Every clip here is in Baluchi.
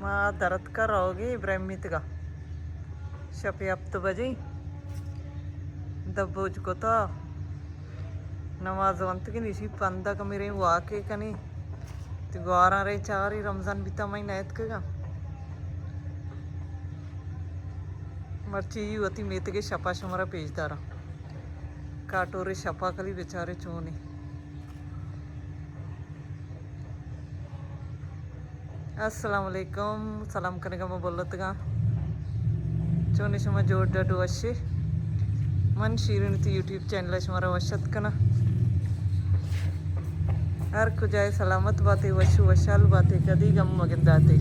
ما درتکا روگے ابراہیم میتگا۔ شپے ہپت بجے دبوج کتا۔ نماز ونتگیں، ایشی پندا کمیریں واکے کنی۔ تی گواراں رے چاری رمضان بیتا مئی نیتکگا۔ مرچی وتی میتگے شپا شمارا پیش داراں۔ کاٹورے شپا کلی بیچارے چونی۔ السلام علیکم، سلام کنگا ما بولتگاں۔ چونے شما جوڑ ڈڈ وشے؟ من شیرین تی یوٹیوب چینل شمارا وشت کناں۔ ہر کجائے سلامت باتے، وش و وشال باتے، کدی گم مگنداتے۔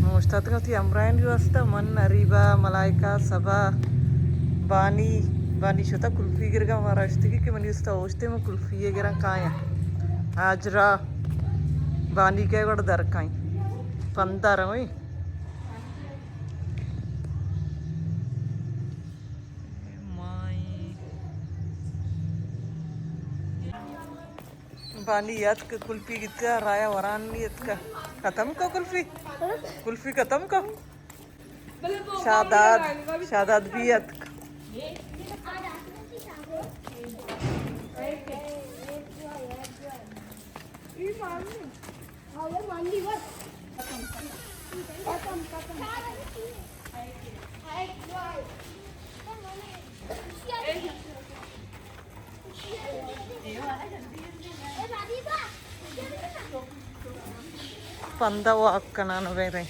من اوشتاتگاں تی امرائن جو استا، من اریبا، ملائکہ، سبا، بانی، بانی شتا کلفی گرگا، مارا اشتگی کہ منی استا اوشتے من کلفی گرا کایاں۔ آجرا بانی کئے وڑ در کائیں۔ پندا رویں۔ بانی اتک کلفی گتا، رایا وران نی اتکا۔ ختم کو کلفی؟ کلفی ختم کو؟ شاداد، شاداد بھی اتک۔ پندا واک کنان بیرے۔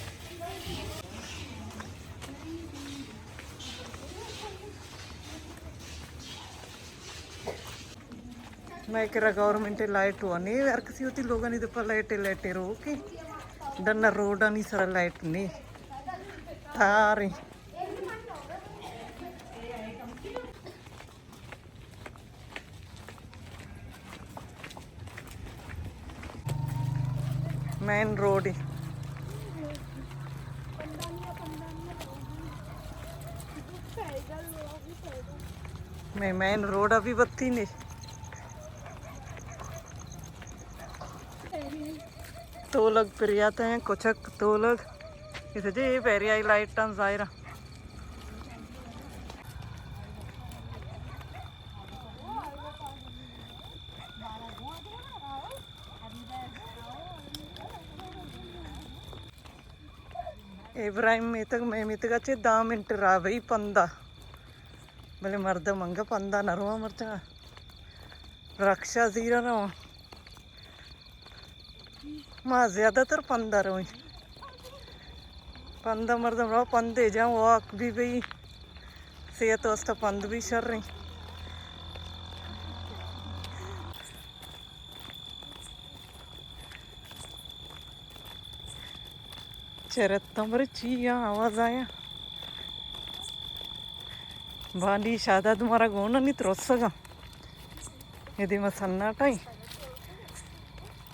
مئے کرا گورنمنٹ لائٹ و نے، ہر کسی وتی لوگانی دپا لائٹ، لائٹ رو کہ ڈن روڈانی سرا لائٹ نے۔ تاریں۔ Main road. مین روڈ ابھی بتی نے۔ تولگ پریات ہیں، کچک تولگ۔ اسے جی یہ پیری آئی لائٹ ٹن ظاہر۔ ابراہیم میتگ، مئے میتگ ءَ چہ دہ منٹ راہ بئی پندا۔ بلے مردم انگہ پندا نہ رواں، مرچاں رکشہ زیرا رواں۔ ما زیادہ تر پندا رویں۔ پندا مردم رو، پندے جاں واک بھی بئی۔ صحت واسطہ پند بھی شریں۔ چرتاں برے چی آ آواز آیا؟ بانی شاداد مارا گون نی ترسگا۔ یہ دیما سناٹائی۔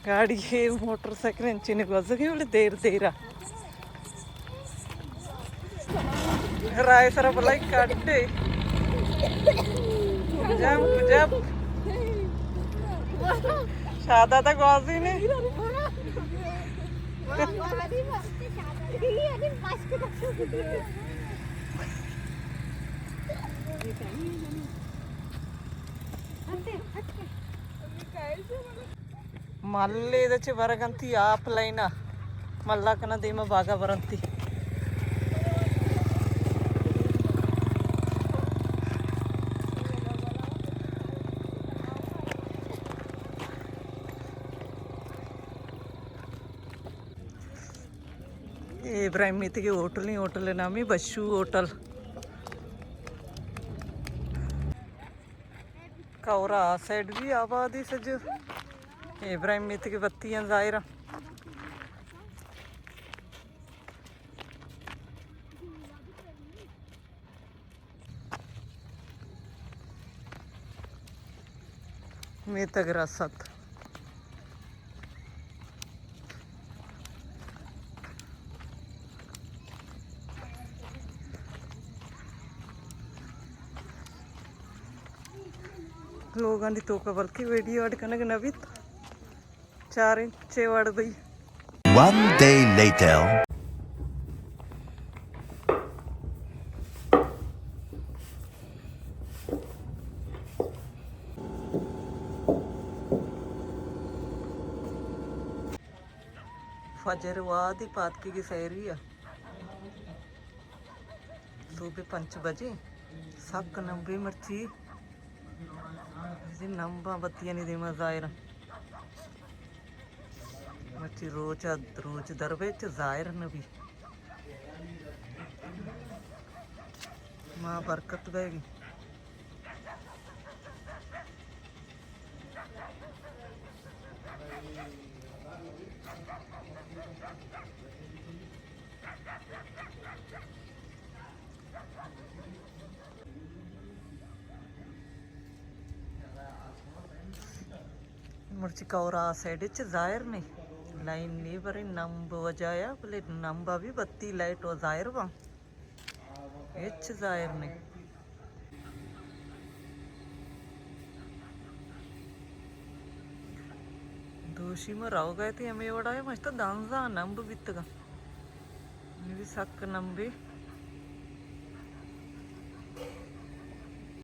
گاڑی ہے، موٹر سائیکل انچینے گوزگی، بلے دیر دیرا۔ رائے سرا بلائی کٹے۔ Jump, jump. شاداد گوازی نے۔ ملے دا چہ برگ انتی آپ لائنا۔ ملا کنا دیما باگا برنتی۔ اے ابراہیم میتگے ہوٹل، ہوٹل نامی بشو ہوٹل۔ کورا آ سائیڈ بھی آبادی سجو۔ اے ابراہیم میتگے بتی ہیں ظاہرہ۔ میتگ رست۔ لوگانی توکا بلکہ ویڈیو ایڈ کنگ نہ بیت۔ چار انچ چے وڑ بئی۔ One day later. فجر وادی پاتکی کی سیری ءَ۔ صبح پنچ بجے۔ سک نمبے مرچی۔ جی نمباں بتیانی دیما ظاہر۔ مرچی روچ ءَ، روچ در بے چہ ظاہر نہ بی۔ ما برکت بیگی۔ مرچی کور آ سائیڈ چہ ظاہر نہیں، لائن نہیں بری، نمب وجہ یا بلے نمبا بھی بتی لائٹ و ظاہر باں۔ ہچ ظاہر نہیں۔ دوشی ما روگ ءَ تی ہمے وڑا ہے، مشتا دانزا نمب بیتگا۔ یہ بھی سک نمبے۔